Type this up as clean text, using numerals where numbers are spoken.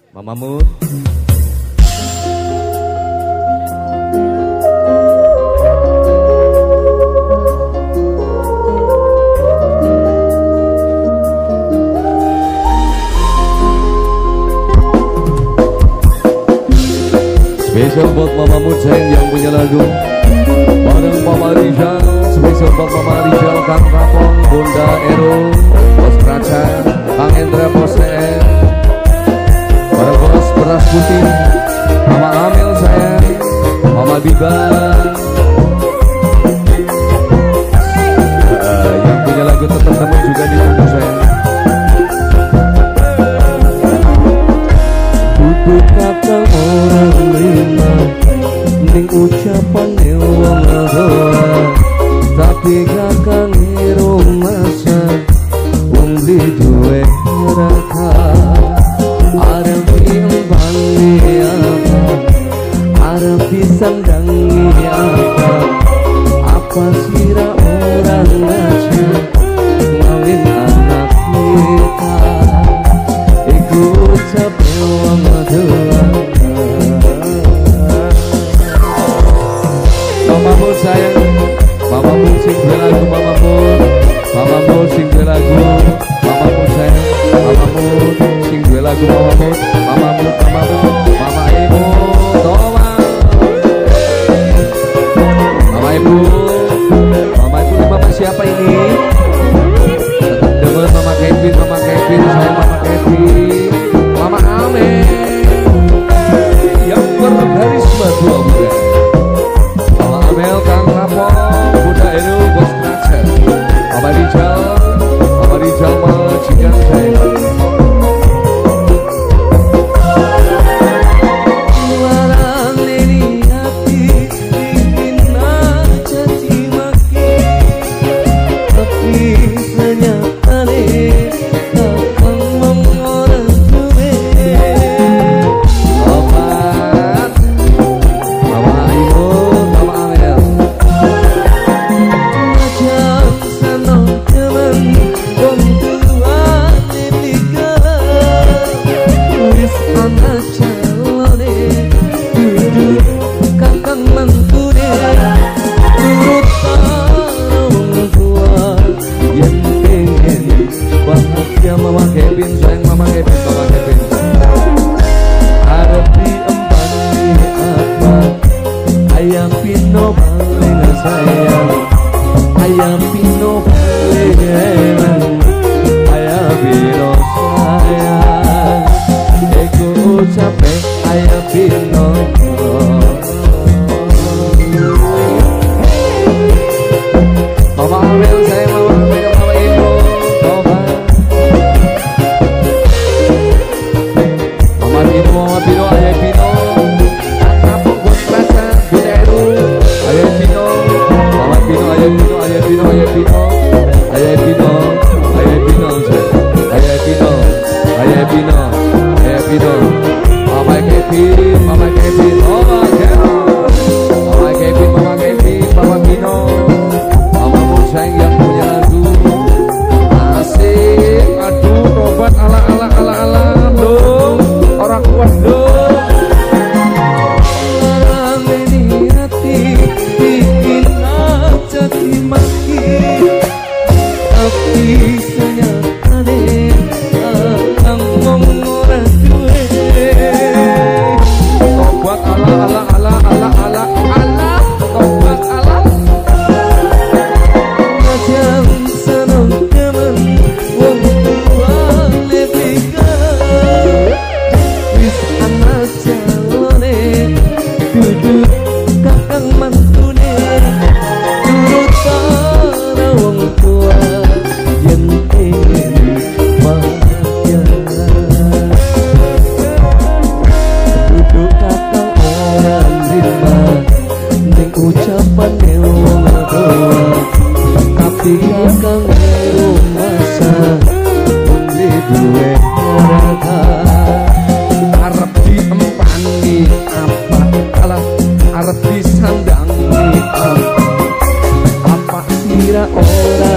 Mamamu. Spesial buat Mamamu sayang yang punya lagu bareng Mama Rizal. Spesial buat Mama Rizal, Kang Kapong, Bunda Ero, Bos Praca, Kang Endra, Bos TN, bareng Bos Beras Putih, Mama Amel sayang, Mama Biba. Yang punya lagu tetap teman juga ditunggu sayang. Kudu kata orang lima ning ucapane wong tua, tapi kakang rumasa wong beli duwe raka. Arep diembangi apa, arep disandangi apa, apa sira orang ngaji ngawin anak kita. Iku ucape wong tua. Mamamu sayang, mamamu sing duwe lagu, mamamu, mamamu sing duwe lagu, mamamu sayang, mamamu sing duwe lagu, mamamu, mamamu, mamamu, mama ibu, toma, mama ibu, mama ibu, mama siapa ini? Tetap demen Mama Kevin, Mama Kevin, sayang Mama Kevin, Mama Amel, yang berkarisma tua muda. Mama Amel, Kang Rapong, Bunda Eru, Bos Praca, Mama Rizal, Mama Rizal majikan saya. Warang leni hati dihina caci maki, tapi senyatane kakang wong ora duwe. Obat, Mama Ibu, Mama Amel. Ngajak seneng temen wong tuane pikan, wis ana calone dudu kakang mantune, turut karo wong tua yen pengen bahagia. Mama Kevin sayang, Mama Kevin, Mama Kevin. Arep diempani apa, ayam pino paling sayang, ayam pino paling enak, ayam pino sayang. Iku ucape ayam pino. Mama Amel sayang, Mama Amel, Mama Ibu, Mama, Mama Pino, Mama Pino, Ayah Pino, Kang Kapong, Bos Praca, Bunda Eru, Ayah Pino, Mama Pino, Ayah Pino, Ayah Pino, Ayah Pino, Ayah Pino, Ayah Pino, Ayah Pino, Ayah Pino, Ayah Pino, Mama Kevin, Mama Kevin, Mama Kevin, Mama Kevin, Mama Kevin, Mama Pino, Mama sayang yang punya lagu asik. Aduh, tobat ala ala ala ala dong, orang kuat dong. Warang leni hati dihina caci maki, tapi senyatane kakang wong ora duwe. Tobat ala ala ala ala ala ala, tobat ala. Ngajak seneng temen wong tuane pikan, wis ana calone dudu kakang mantune, turut karo wong tua yen pengen bahagia. Dudu kakang ora nrima ning ucapane wong tua, tapi kakang rumasa beli duwe raka. Arep diempani apa alah, arep disandangi apa, Apa sira ora